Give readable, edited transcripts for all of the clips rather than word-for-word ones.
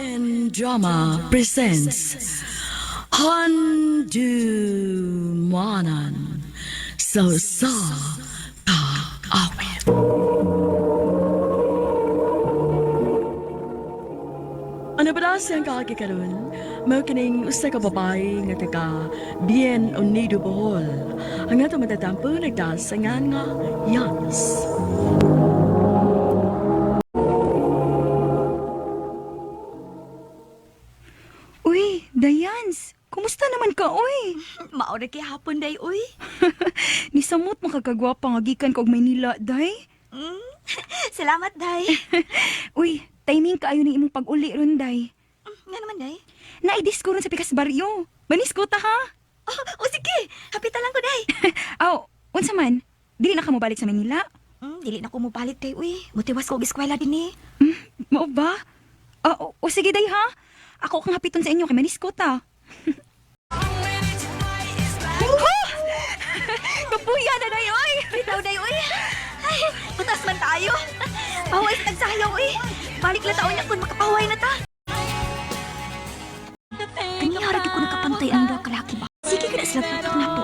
MN Drama presents Handu Manan So Sa Kaawit. Ano ba na siyang kaagi karon? Mao kining usa ka babae nga taga Bien Unido, Bohol. Ang ato matatampo nagdasangan nga Yans. Uy, Dayans, kumusta naman ka, uy? Maura kay hapon day uy. Nisamot makakagwapa nga gikan ka og Maynila, day. Salamat day. Uy, timing kaayo ning imong pag-uli ron, day. Nga naman day. Naidisco ron sa Pikas Baryo. Manisko ta ha? Oh, oh sige, hapita lang ko day. Aw, unsa man? Dili na ka mobalik sa Manila? Dili na ko mobalik day uy. Mutiwas ko og eskwela dinhi. Mao ba? Ah, o sige day ha. Ako kang hapiton sa inyo kay manisko ta. Kapuya na day oy. Bitaw day uy. Ay, putas man tayo. Pahuway sa tagsayaw uy. Balik la taon niya kung makapahuway na ta. Kanyara gyud ko nakapantay ang duha ka laki ba. Sige kana sila tutok nato.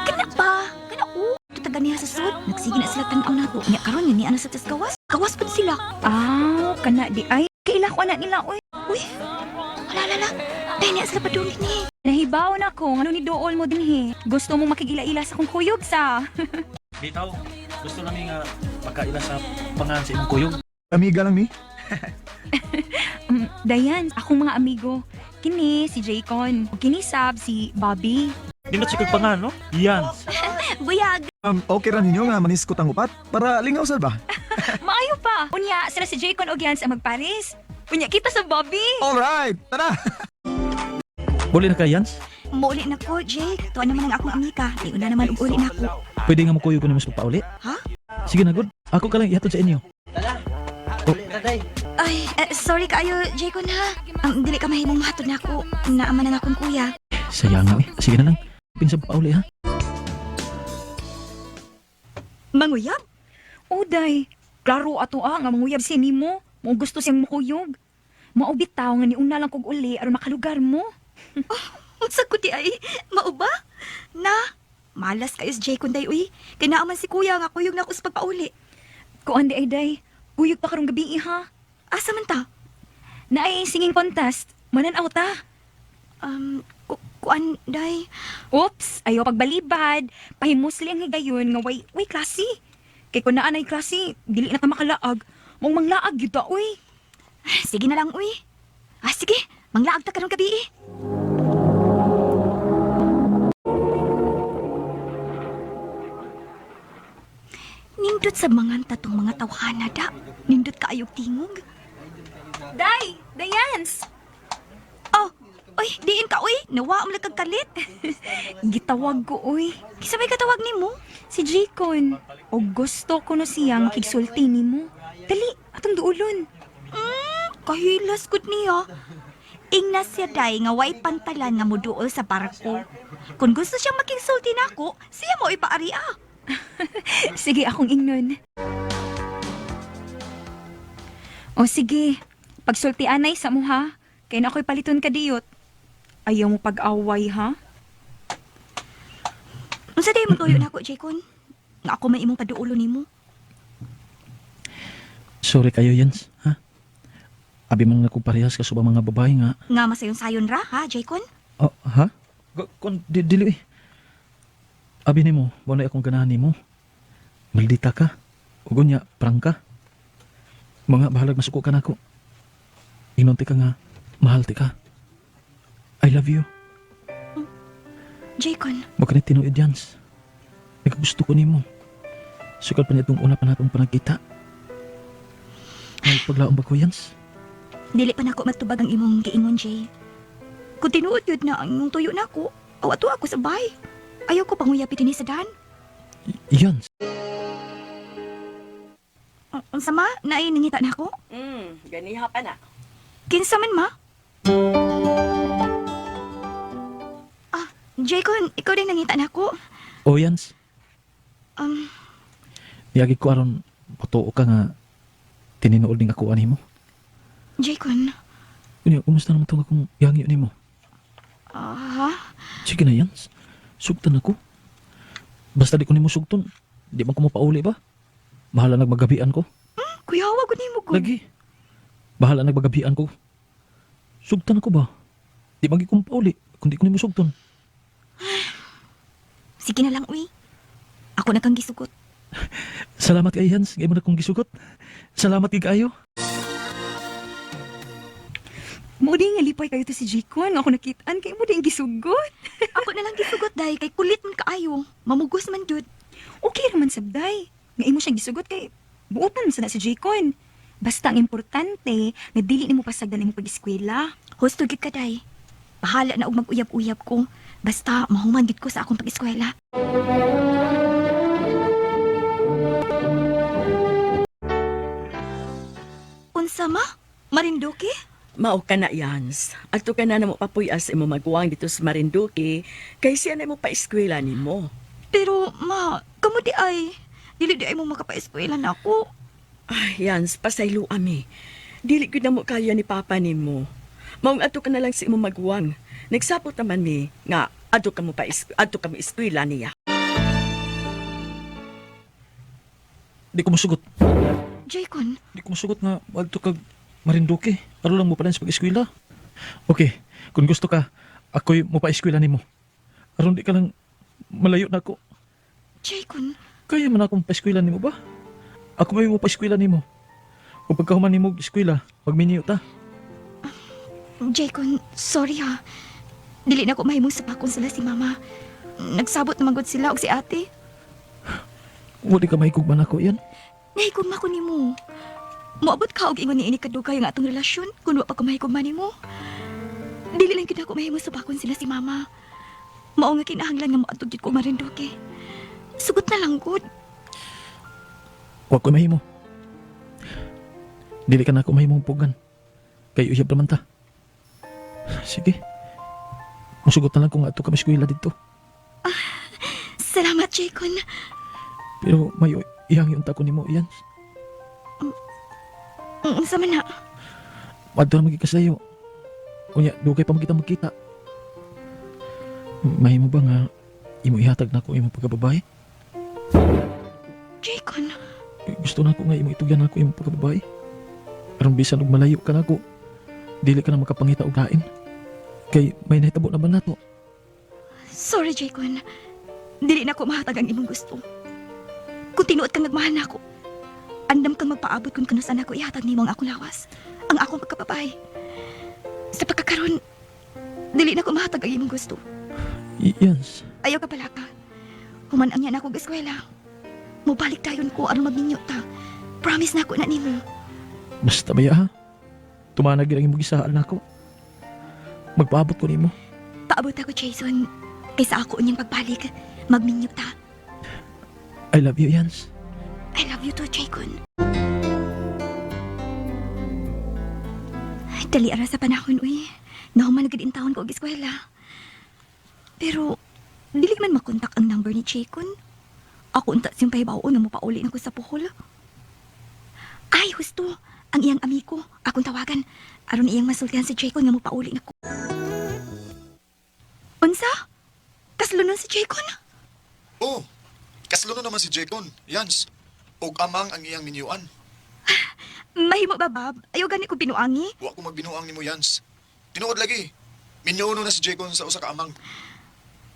Kana ba? Kana o. Tutagan niya sa sud. Nagsige na sila tan-aw nato. Nya karon yun niya na sa tas gawas. Gawas pud sila. Aw, kana di ay. Kaila ko anak nila oy. Uy, wala la la. Dahil niya sila padungin ni. Nahibaw na ko ngano ni dool mo dinhi. Gusto mo makigila-ila sa kong kuyog sa. Bitaw, gusto namin nga pagkaila sa pangalan sa imong kuyog. Amiga lang ni. Dayan, akong mga amigo. Kini si Jaycon, kini Sab si Bobby. Nindot si kag pangalan, no? Yan. Buyag. Okay ra ninyo nga maniskot ang upat para lingaw sad ba? Maayo pa. Unya sila si Jaycon og Yans ang magparis. Unya kita sa Bobby. All right, tara. Buli na ka, Yans? Muuli na ko, Jake. Tuwa naman ang akong amika. Di una naman og uli na ako. Pwede nga mo kuyog ko nimo sa pauli? Ha? Sige na, good. Ako ka lang ihatod sa inyo. Ay, sorry kaayo, Jake ha. Dili ka mahimong mahatod na ako. Naaman na akong kuya. Sayang nga eh. Sige na lang. Pinsa pauli ha. Manguyab? Uday, klaro ato ah nga manguyab si nimo. Mo gusto siyang mukuyog. Mao bitaw nga niuna lang kog uli aron makalugar mo. Unsa ko di ay? Mauba? Na, malas kayo si Jake day uy. Kay naaman si kuya nga kuyog na ako sa pagpauli. Kuan di ay day. Kuyog pa karong gabi ha. Asa man ta? Naay singing contest. Mananaw ta. Kuan day. Oops, ayaw pagbalibad. Pahimusli ang higayon nga way klase. Kay kun naa nay klase, dili na ta makalaag. Mong manglaag gyud ta oy. Sige na lang uy. Ah, sige. Manglaag ta karong gabi eh. Nindot sa mga tatong mga tawhana da. Nindot kaayog tingog. Day, Dayans. Oh, oy, diin ka uy. Nawa ang kag kalit. Gitawag ko oy. Kinsa may katawag nimo? Si Jaycon. O gusto ko no siyang makigsulti nimo. Dali, atong duulon. Kahilas gud niya. Ingna siya day nga way pantalan nga moduol sa barko. Kung gusto siyang makigsulti nako, siya mo ipaari ah. Sige, akong ingnon. O sige, pagsulti anay sa mo ha. Kay na ako'y paliton ka diyot. Ayaw mo pag-away ha? Unsa day mo tuyo nako, Jaycon? Nga ako may imong paduolo nimo. Sorry kayo, Yans. Ha? Abi man nga ko parehas ka sa ubang mga babae nga. Nga masayon-sayon ra ha, Jaycon? Oh, ha? Kung dili eh. Abi nimo, wala akong ganahan nimo. Maldita ka. Ug unya, prangka. Mga bahalag masuko ka nako. Inunti ka nga, mahal ti ka. I love you. Jaycon, Wag ka na tinuod, Jans. Nagkagusto ko nimo. Sukal pa niya itong una pa natong panagkita. May paglaong ba ko, Jans? dili pa nako matubag ang imong giingon, Jay. Kung tinuod yun na ang imong tuyo nako, aw ato ako sa bay. Ayaw ko panguyapi dinhi sa dan. Jans. Unsa ma, naay nangita nako? Ganiha pa na. Kinsa man ma? Ah, Jaycon, ikaw din nangita nako. O, Jans. Niyagi ko aron patuo ka nga tininood ning ako animo. Jaycon, Unya, kumusta naman itong akong yangyo nimo? Ah, Sige na yan. Sugtan ako. Basta di ko nimo sugton. Di man ko mapauli ba? Bahala nagmagabian ko. Kuya, wag ko nimo gud. Lagi. Bahala nagbagabian ko. Sugtan ako ba? Di man ko mapauli kung di ko nimo sugton. Sige na lang, uy. Ako na kang gisugot. Salamat kay Hans, ngay mo na kong gisugot. Salamat kay kaayo. Mo di nga lipay kayo to si Jikon nga ako nakitaan kay mo di ang gisugot. Ako na lang gisugot dahil kay kulit man kaayo. Mamugos man jud. Okay raman sabday. Nga imo siyang gisugot kay buotan man sa na si Jikon. Basta ang importante nga dili nimo pasagdan imong pag-eskwela. Husto gid ka day. Bahala na og mag-uyab-uyab ko. Basta mahuman gid ko sa akong pag-eskwela. Unsa ma? Marinduque? Mao ka na, Yans. Adto ka na na mo papuyas imo maguwang dito sa Marinduque, kay siya na mo pa-eskwela nimo. Pero ma, kamo di ay. Dili di ay mo makapaeskwela na ako. Ay, Yans, pasaylo ami. Dili gyud na mo kaya ni Papa nimo. Maong adto ka na lang sa imo maguwang. Nagsapot naman mi nga adto ka mo pa adto ka mo eskwela niya. Di ko musugot. Jaycon, Di ko musugot nga adto kag Marinduque. Aron lang mo pa sa pag-eskwela. Okay, kung gusto ka, ako'y mo pa-eskwela nimo. Aron di ka lang malayo na ako. Jaycon, Kaya man akong pa-eskwela nimo ba? Ako may mo pa-eskwela nimo. O pagkahuman nimo og eskwela, magminyo ta. Jaycon, sorry ha. Dili na ko mahimong sapakon sila si mama. Nagsabot na magod sila og si ate. Wala ka mahigugman ako yan. Nahigugma ko nimo. Moabot ka og ingon niini kadugay ang atong relasyon kun wa pa ko mahigugma nimo. Dili lang gyud ako mahimo supakon sila si mama. Mao nga kinahanglan nga moadto gyud ko Marinduque. Sugot na lang gud. Wa ko mahimo. Dili ka na ako mahimong pugan. Kay uyab naman ta. Sige. Musugot na lang kung ato ka eskwela dito. Salamat, Jaycon. Pero may iyang yung tako nimo iyan. Unsa man na? Adto na magikasayo. Unya, dugay pa magkita magkita. Mahimo ba nga imo ihatag na ako imo pagkababae? Jaycon, Gusto na ako nga imo itugyan ako imo pagkababae. Aron bisan og malayo ka nako, dili ka na makapangita og lain. Kay may nahitabo na ba nato? Sorry, Jaycon. Dili na ko mahatag ang imong gusto. Kung tinuod kang nagmahal na ako, andam kang magpaabot kung kanusan ako ihatag nimo ang akong lawas, ang akong pagkababae. Sa pagkakaroon, dili na ko mahatag ang imong gusto. Yes. Ayaw ka pala ka. Human ang yan ako eskwela. Mubalik tayon ko aron magminyo ta. Promise na ako na nimo. Basta ba ha? Tumanag ang imong gisaan nako. Magpaabot ko nimo. Paabot ako, Jason. Kaysa ako unyang pagbalik, magminyo ta. I love you, Yans. I love you too, Jaycon. Dali ara sa panahon, uy. Nahuman na gid in taon ko og eskwela. Pero, dili man makontak ang number ni Jaycon. Ako unta siyang pahibaw-on nga mopauli na ko sa Bohol. Ay, husto. Ang iyang amigo. Akong tawagan. Aron iyang masultihan si Jaycon nga mopauli na ko. Unsa? Kaslunon si Jaycon? Oh, kaslo na naman si Jekon, Yans. Og amang ang iyang minyuan. Mahimo ba, Bob? Ayaw gani ko binuangi. Wa ko magbinuang nimo, Yans. Tinuod lagi. Minyuno na si Jekon sa usa ka amang.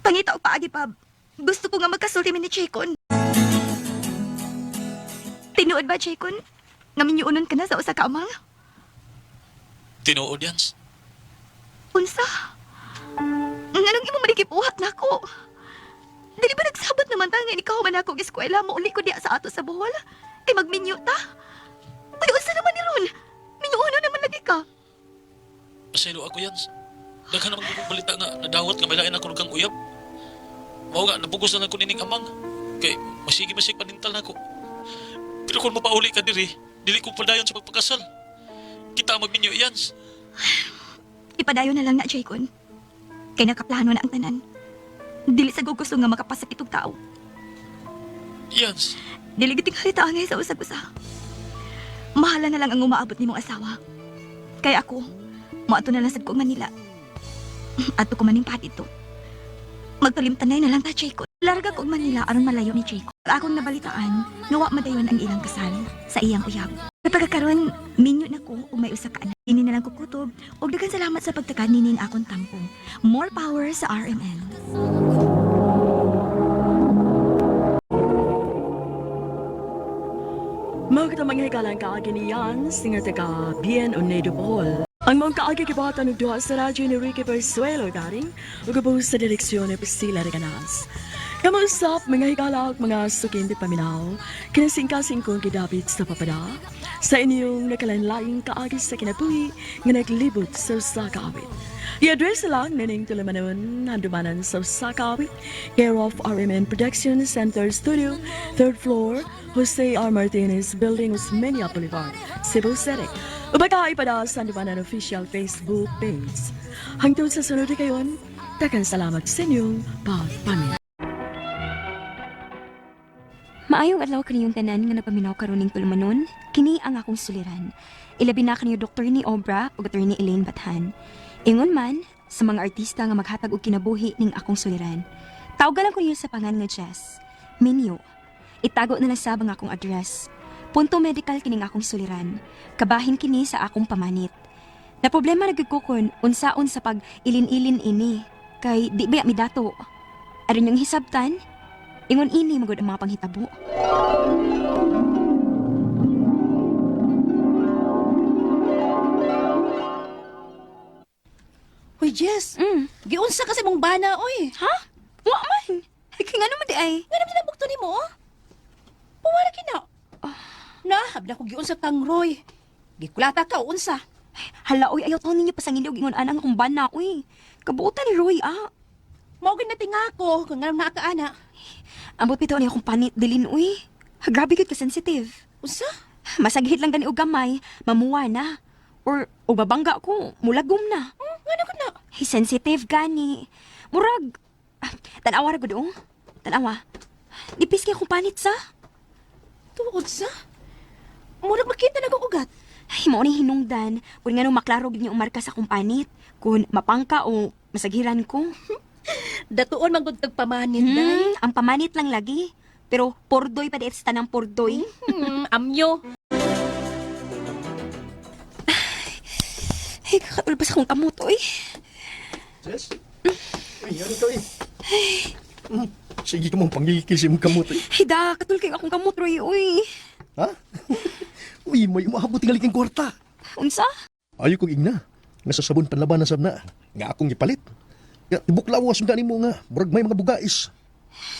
Pangita og paagi, Pab. Gusto ko nga magkasulti mi ni Chaycon. Tinuod ba, Chaycon? Nga minyuunon ka na sa usa ka amang? Tinuod, Yans. Unsa? Nganong imo manikipuhat nako? Dili ba nagsabot naman ta nga ikaw man ako og eskwela mouli ko diya sa ato sa Bohol? Kay magminyo ta. Uy, unsa naman ni ron? Minyuunon naman lagi ka. Pasaylo ako, Yans. Daghan naman kong balita nga nadawat nga may lain ako kang uyab. Mao nga nabugos na lang ko nining amang. Kay masigi masig panintal nako. Pero kung mapauli ka diri, dili ko padayon sa pagpakasal. Kita ang magminyo, Yans. Ipadayon na lang na, Jaycon. Kay nakaplano na ang tanan. Dili sa gusto nga makapasakit og tao. Yans. Dili giting halita angay sa usag-usa. Mahala na lang ang umaabot nimong asawa. Kaya ako, Moadto na lang sad ko og Manila. Ato ko maning ito. Magtalimtanay na lang ta, Jaycon. Larga ko og Manila aron malayo ni Jaycon. Akong nabalitaan, nga wa madayon ang ilang kasal sa iyang uyab. Kapag karon, minyo na ko ug may usa ka anak. Ini na lang ko kutob ug daghan salamat sa pagtakan nining akong tampo. More power sa RMN. Mao kita mga hikalang kaagi ni Jans nga taga Bien Unido Bohol. Ang mga kaagi gibuhatan og duha sa radyo ni Ricky Bersuelo garing ug ubos sa direksyon ni Priscilla Reganas. Kamausap mga higala ug mga sukin di paminaw, kinasingkasing kong gidapit sa papada, sa inyong nakalanlaing kaagi sa kinabuhi nga naglibot sa usa ka awit. I-address lang nining tulumanon handumanan sa usa ka awit, care of RMN Production Center Studio, third floor, Jose R. Martinez Building, Osmeña Boulevard, Cebu City. Ubaka ipada sa handumanan official Facebook page. Hangtod sa sunod kayon, takan salamat sa inyong pagpaminaw. Maayong adlaw kaniyong tanan nga nagpaminaw karon ning tulumanon, kini ang akong suliran. Ilabi na kaniyo Dr. ni Obra ug Attorney Elaine Bathan. Ingon man sa mga artista nga maghatag og kinabuhi ning akong suliran. Tawga lang ko niyo sa pangan nga Jess. Minyo. Itago na lang sab ang akong address. Punto medical kining akong suliran. Kabahin kini sa akong pamanit. Na problema na gyud ko kun unsaon sa pag ilin-ilin ini kay di ba midato. Aron yung hisabtan, ingon ini magud ang mga panghitabo. Hoy, Jess. Giunsa kasi mong bana, oy. Ha? Wa man. Kay ngano man di ay? Nga naman tinabukto ni mo, oh. Puwala kina. Na, habla ko giunsa kang Roy. Gikulata ka, unsa. Hala oy, ayaw taon ninyo pasangili og ingon anang akong bana oy. Kabuotan ni Roy ah. Mao gyud natinga ko kung nga naa ka ana. Ambot bitaw ni akong panit dilin oy. Grabe gyud ka sensitive. Unsa? Masaghit lang gani og gamay, mamuwa na. Or og babangga ko, mulagom na. Nga na na. Hey, sensitive gani. Murag ah, tan-awa ra gud oh. Tan-awa. Nipis kay akong panit sa. Tuod sa? Murag makita na kong ugat. Ay, mao ni hinungdan. Kung nga nung maklaro gid niyo marka sa akong panit, kung mapangka o masaghiran ko. Datuon man gud kag pamanit, day. Ang pamanit lang lagi. Pero pordoy pa di sa tanang pordoy. Amyo. Ay, kakatulpas akong kamot, oy. Jess? Uy, ano to eh? Sige ka mong pangigikil sa imong kamot eh. Hida, katul kay akong kamot, Roy, oy. Ha? Uy, may umahabot tingali kang kwarta. Unsa? Ayaw kong igna. Nga sa sabon panlaban na sab na. Nga akong gipalit. Nga, tibok lawas mo mo nga. Murag may mga bugais.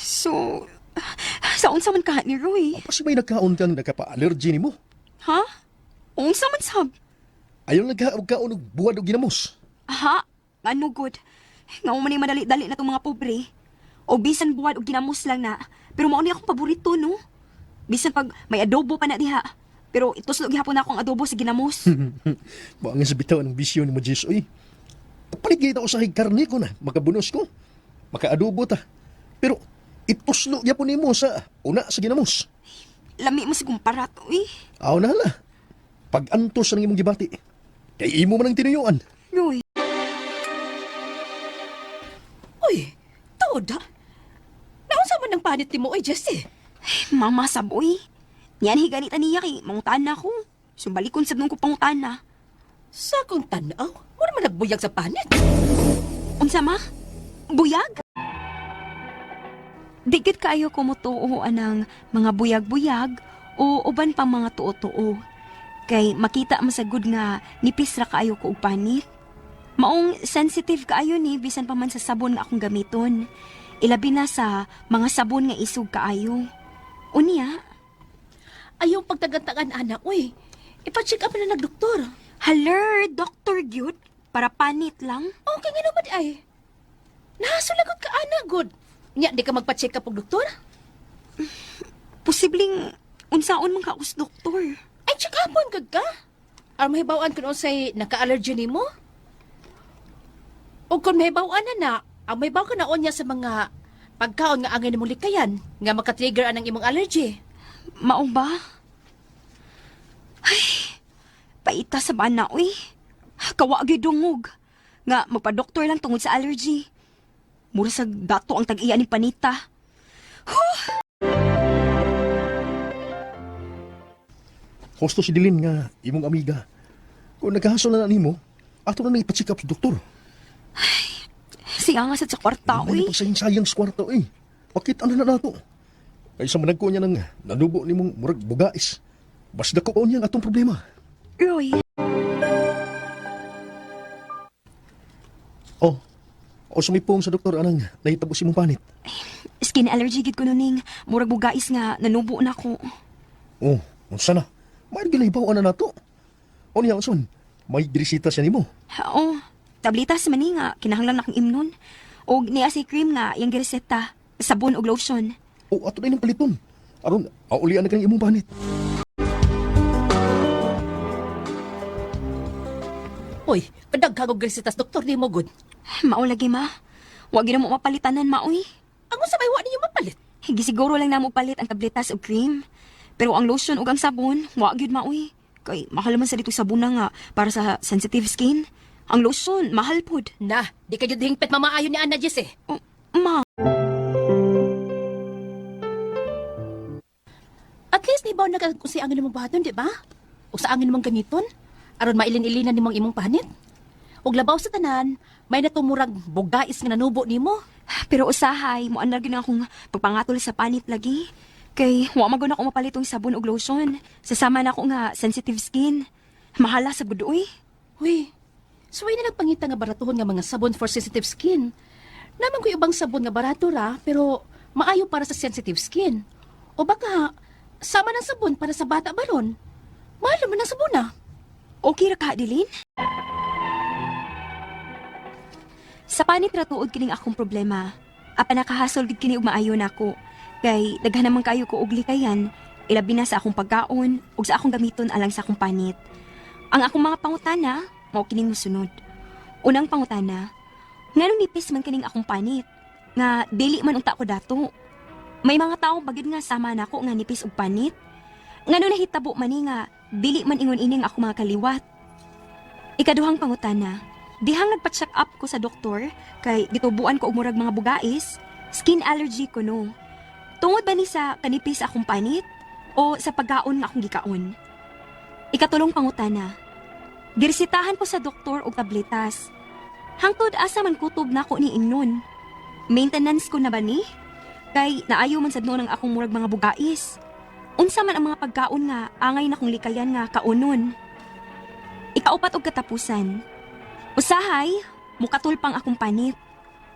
So, sa unsa man ka ni Roy? Pasi may nagkaon kang nagkapa-allergy nimo. Ha? Unsa man sab? Ayaw nagkaon og buwad og ginamos. Aha, ano good. Nga mo man ni madali-dali na tong mga pobre. O bisan buwad og ginamos lang na. Pero mao ni akong paborito, no? Bisan pag may adobo pa na diha. Pero ituslo gihapon na akong adobo sa ginamos. Buangin sa bitaw ang bisyo ni mo, Jess. Uy, palit gayud ako sa karne ko na. Makabunos ko. Makaadobo ta. Pero ituslo gyapon nimo sa una sa ginamos. Lami mo sa kumparat, uy. Aw na hala. Pag-antos ang imong gibati. Kay imo man ang tinuyuan. Roy. Uy, tuod ha? Naunsa man ang panit ni mo, oy, Jess eh. Mama saboy. Niyan higanita niya kay mangutaan na ako. Sumbalikon sab nung ko pangutaan na. Sa akong tanaw, mura man nagbuyag sa panit. Unsa ma? Buyag? Digit kaayo ko motuo anang mga buyag-buyag o uban pang mga tuo-tuo. Kay makita mo sa good nga nipis ra kaayo ko og panit. Maong sensitive kaayo ni bisan pa man sa sabon nga akong gamiton. Ilabi na sa mga sabon nga isog kaayo. Unya, Ayaw pagtagantagan, anak, uy. Ipa-check up na nagdoktor. haler, Dr. Gyud, para panit lang. Okay nga naman ay. Nahasulagot ka, ana, good. Nya, di ka magpa-check up og doktor? Posibleng unsaon man ka us doktor. Ay, check upon gud ka. Aron mahibaw-an kung unsay naka-allergy nimo. O kung mahibaw-an na na, ang mahibaw ka na unya sa mga pagkaon nga angay nimong likayan, nga makatrigger anang imong allergy. Mao ba? Ay, paita sa bana, uy. Kawa gyud dungog. Nga magpa-doktor lang tungod sa allergy. Mura sa dato ang tag-iya ni panita. Husto si Dilin nga imong amiga. Kung nagkahasol na na nimo, ato na nang ipacheck up sa doktor. Siya nga sad sa kwarta, Ay, uy. pagsayang-sayang sa kwarta, eh. Pakita na na nato. Kaysa managko niya ng nanubo ni mong murag bugais. Bas dako pa niya ang atong problema. Roy, Oh, o sumipong sa doktor anang nahitabo si mong panit. Skin allergy gid ko ning murag bugais nga nanubo na ko. Oh, unsa na? May gilahibaw na nato. O niya, unsa man? May grisita siya nimo. Oh, tablitas man ni nga kinahanglan akong imnon. Og niya si cream nga iyang gireseta, sabon og lotion. O ato na inyong paliton. Aron, aulian na kang imong panit. Uy, kadagkag og resitas doktor nimo gud. Mao lagi ma. Wa gyud na mo mapalitanan ma uy. Ang unsa may wa ninyo mapalit? Gisiguro lang namo palit ang tabletas og cream. Pero ang lotion ug ang sabon, wa gyud ma uy. Kay mahal man sa dito sabon na nga para sa sensitive skin. Ang lotion mahal pud. Na, di kayo hingpit mamaayo ni Ana Jess eh. Oh, ma, At least nibaw na kung si angin mong buhaton, di ba? O sa angin mong gamiton? Aron mailin-ilinan nimong imong panit. Og labaw sa tanan, may natumurag bugais nga nanubo nimo. Pero usahay, mo anar gyud akong pagpangatol sa panit lagi. Kay wa man gud ako mapalit og sabon og lotion. Sasama na ako nga sensitive skin. Mahala sa gud uy. Uy, suway na nagpangita nga baratuhon nga mga sabon for sensitive skin. Naman ko'y ubang sabon nga barato ra, pero maayo para sa sensitive skin. O baka, sama ng sabon para sa bata baron. Mahal naman ang sabon ah. Okay ra ka, Adeline? Sa panit ra tuod kining akong problema. Apa nakahasol gid kini og maayo nako. Kay daghan naman kayo ko og likayan, ilabi na sa akong pagkaon ug sa akong gamiton alang sa akong panit. Ang akong mga pangutana mao kining mosunod. Unang pangutana, nganong nipis man kining akong panit? Nga dili man unta ko dato. May mga tawo bagid nga sama nako nga nipis og panit. Ngano nahitabo man ni nga dili man ingon ining ako mga kaliwat. Ikaduhang pangutana, dihang nagpa-check up ko sa doktor kay gitubuan ko og murag mga bugais, skin allergy ko no. Tungod ba ni sa kanipis akong panit o sa pagkaon nga akong gikaon? Ikatulong pangutana, giresitahan ko sa doktor og tabletas. Hangtod asa man kutob nako ni ingnon. Maintenance ko na ba ni? Kay naayo man sad noon ang akong murag mga bugais. Unsa man ang mga pagkaon nga angay na kong likayan nga kaunon. Ikaupat og katapusan. Usahay, mukatulpang akong panit.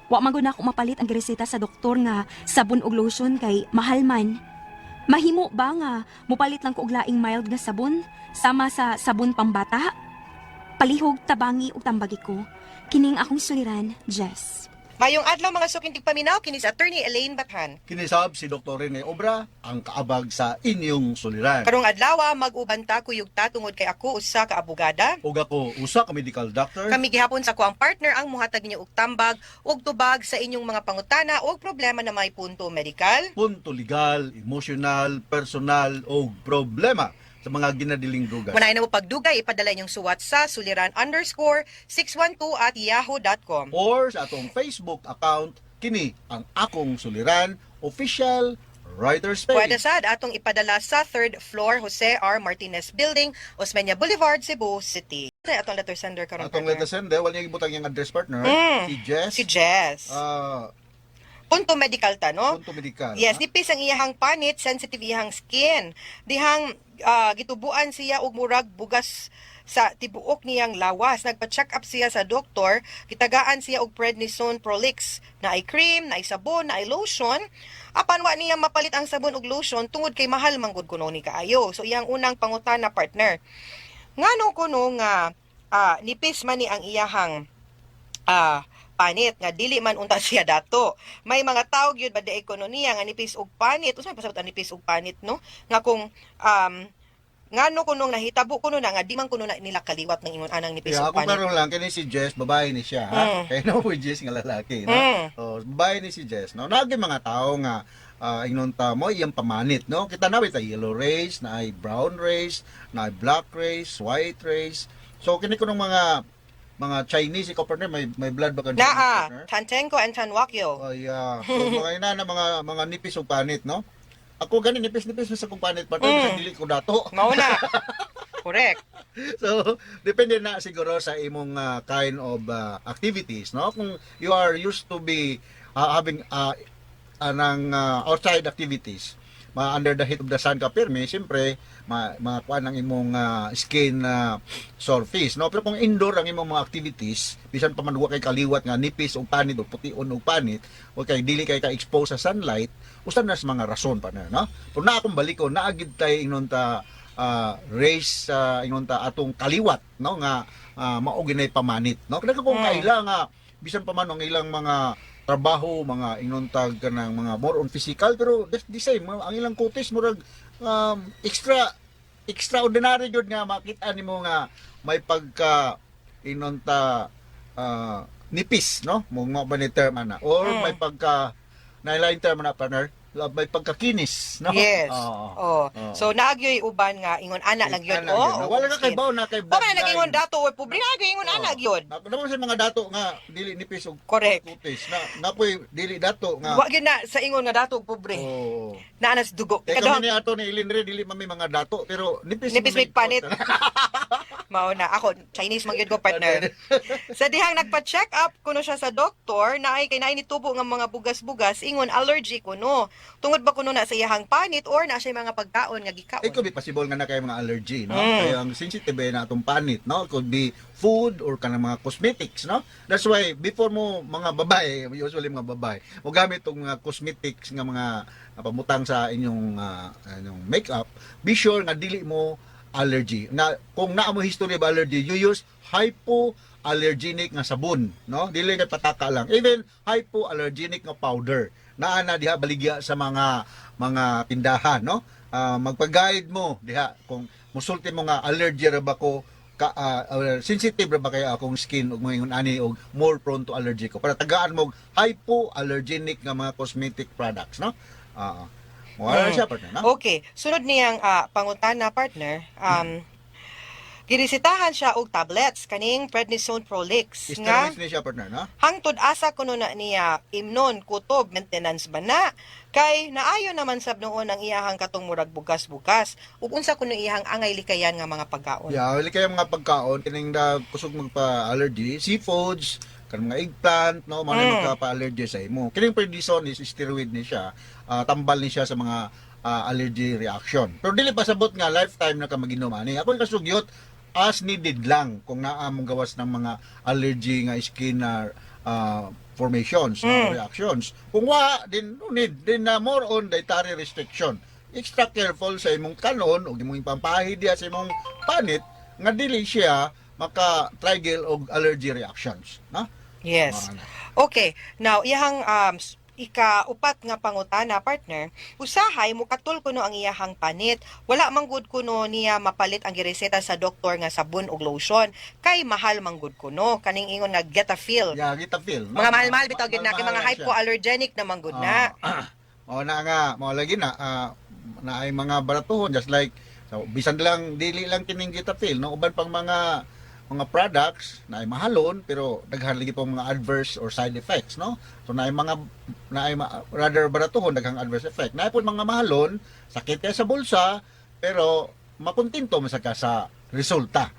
Wa man gud na ako mapalit ang gireseta sa doktor nga sabon og lotion kay mahal man. Mahimo ba nga mupalit lang ko og laing mild nga sabon sama sa sabon pambata? Palihog tabangi og tambagi ko. Kining akong suliran, Jess. Mayong adlaw mga suking tigpaminaw kini sa Attorney Elaine Bathan. Kinisab si Dr. Rene Obra ang kaabag sa inyong suliran. Karong adlaw mag-uban ta kuyog ta tungod kay ako usa ka abogada. Ug ako usa ka medical doctor. Kami gihapon sa kuang partner ang muhatag ninyo og tambag ug tubag sa inyong mga pangutana o problema na may punto medikal. Punto legal, emotional, personal o problema sa mga ginadiling drugas. Munay na mo pagdugay ipadala inyong suwat sa suliran_612@yahoo.com. Or sa atong Facebook account, kini ang akong suliran official writer's page. Pwede sad atong ipadala sa third floor Jose R. Martinez Building, Osmeña Boulevard, Cebu City. Atong letter sender karon. Atong partner. letter sender, wala niya ibutang yung address partner. Si Jess. Si Jess. Ah, Punto medical ta, no? punto medical. Yes, ha? nipis ang iyahang panit, sensitive iyahang skin. Dihang gitubuan siya og murag bugas sa tibuok niyang lawas. Nagpa-check up siya sa doktor, gitagaan siya og prednisone Prolix na ay cream, na ay sabon, na ay lotion. Apan wa niya mapalit ang sabon ug lotion tungod kay mahal man gud kuno ni kaayo. So iyang unang pangutana partner. Ngano kuno nga nipis man ni ang iyahang panit nga dili man unta siya dato. May mga tawo gyud ba di ekonomiya nga nipis og panit. Unsa may pasabot ang nipis og panit no? Nga kung ngano kuno nahitabo kuno na nga di man kuno na nila kaliwat ng ingon anang nipis Yeah, og ako panit. karon lang kini si Jess, babae ni siya, ha? Kaya no po Jess nga lalaki, no? Oh, babae ni si Jess, no? Nagi mga tao nga ingnon ta mo iyang pamanit, no? Kita na ta yellow race, na ay brown race, na ay black race, white race. So kini kunong mga Mga Chinese ikaw, partner, may blood ba kang Chinese, Naa, partner? Tantenko and Tanwakyo. Oh, yeah. So, mga ina na mga nipis og panit, no? Ako gani nipis-nipis sa akong panit, partner, bisan dili ko dato. Mao na. Correct. So, depende na siguro sa imong kind of activities, no? Kung you are used to be having anang outside activities, ma under the heat of the sun ka pirmi, siyempre ma makuan ang imong skin surface, no? Pero kung indoor ang imong mga activities, bisan pa man wa kay kaliwat nga nipis og panit o pution og panit, o kay dili kay ka expose sa sunlight, usa na sa mga rason pa na, no? Pero na akong baliko, naa gid tay ingnon ta race sa ingon ta atong kaliwat, no, nga mao ginay pamanit, no? Kaya kung kaila nga bisan pa man ang ilang mga trabaho, mga ingon ta kanang mga more on physical, pero that's the same ang ilang kutis murag extraordinary jud nga makita nimo nga may pagka ingon ta nipis, no, mo nga ba ni term ana, or may pagka naila term na, partner, may pagkakinis, no? Yes. Oo. Oh. Oo. So naagyoy uban nga ingon ana lang yun. Ana Oh, gyud, no? Wala ka kay baw na kay Wa man nag-ingon bloodline. dato or pobre, naagyoy ingon ana gyud. Na naman sa mga dato nga dili nipis og Correct. kutis na napoy dili dato nga. Wa gyud na sa ingon nga dato og pobre. Oo. Naa na sa dugo. Kay Ikaduhang- kami ni ato ni Ilin re dili mami mga dato pero nipis Nipis man may panit. Mao na ako Chinese man gyud ko, partner. Sa dihang nagpa-check up kuno siya sa doktor, naay kay naay nitubo nga mga bugas-bugas, ingon allergy kuno. Tungod ba kuno na sa iyahang panit or na siya mga pagkaon nga gikaon? It could be possible nga na kay mga allergy, no? Kaya ang sensitive eh na atong panit, no? It could be food or kanang mga cosmetics, no? That's why before mo mga babae, usually mga babae, mo gamit og mga cosmetics nga mga pamutang sa inyong makeup, be sure nga dili mo allergy. Na kung naa mo history of allergy, you use hypoallergenic nga sabon, no? Dili nga pataka lang. Even hypoallergenic nga powder. Naa na diha baligya sa mga tindahan, no? Magpa-guide mo diha kung musulti mo nga allergy ra ba ko ka, sensitive ra ba kaya akong skin ug moingon ani og more prone to allergy ko para tagaan mo og hypoallergenic nga mga cosmetic products, no? Mo na siya, partner, no? Okay, sunod niyang pangutana, partner. Giresetahan siya og tablets kaning prednisone Prolix nga Steroids ni siya, partner, no? Hangtod asa kuno na niya imnon, kutob, maintenance ba na? Kay naayo naman sab noon ang iyahang katong murag bugas-bugas ug unsa kuno iyahang angay likayan nga mga pagkaon. Yeah, wali kaya mga pagkaon kining da kusog magpa-allergy, seafoods, kanang mga eggplant, no, mga magka-allergy sa imo. Kining prednisone is steroid ni siya, tambal ni siya sa mga allergy reaction. Pero dili pa sabot nga lifetime na ka maginom ani. Ako yung kasugyot as needed lang kung naa mong gawas ng mga allergy nga skin na formations, no, reactions. Kung wa, din no need, din na more on dietary restriction. Extra careful sa imong kanon o imong ipampahid diya sa imong panit nga dili siya maka-trigger og allergy reactions, no? Yes. Mao na. Okay. Now, iyahang ika-upat nga pangutana, partner, usahay mukatul kuno ang iyahang panit. Wala man gud kuno niya mapalit ang gireseta sa doktor nga sabon ug lotion kay mahal man gud kuno kaning ingon nga Getafil. Yeah, Getafil, no? Mga mahal-mahal bitaw gyud na kay mga Mahal-mahal siya. hypoallergenic na man gud na. Oh, na nga, mao lagi na na ay mga baratuhon just like so, bisan lang dili lang kining Getafil, no, uban pang mga products na ay mahalon pero daghan lagi pa mga adverse or side effects, no? So naay mga naay rather baratuhon daghang adverse effect. Naay pud mga mahalon, sakit kay sa bulsa, pero makontento man sa ka sa resulta.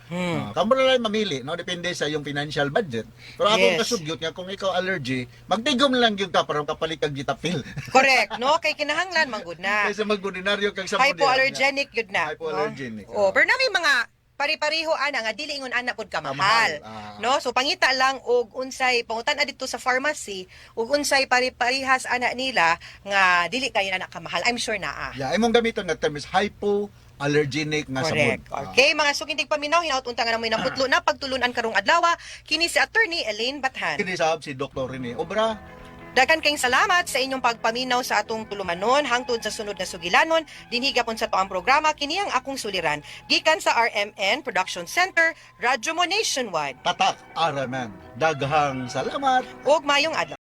Kamo na lang mamili, no? Depende sa iyong financial budget. Pero akong kasugyot nga kung ikaw allergy, magtigom lang gyud ka para makapalit kag Getafil. Correct, no? Kay kinahanglan man gud na. Kaysa mag-ordinaryo kag sabon. Hypoallergenic gyud na. Hypoallergenic, No? Oh, pero na may mga pari-pareho ana nga dili ingon ana pud kamahal. Kamahal, No? So pangita lang og unsay pangutan didto sa pharmacy ug unsay pari-parihas ana nila nga dili kayo ana kamahal. I'm sure naa. Yeah, imong gamiton nga term is hypoallergenic nga sabon. Correct. Okay, mga sukintig paminaw, hinaut unta nga namoy naputlo na pagtulunan karong adlaw, kini si Attorney Elaine Bathan. Kini sab si Dr. Rene Obra. Daghan kayong salamat sa inyong pagpaminaw sa atong tulumanon hangtod sa sunod na sugilanon dinhi gapon sa tuang programa kini ang akong suliran gikan sa RMN Production Center, Radyo Mo Nationwide. Tatak RMN. Daghang salamat. Ug maayong adlaw.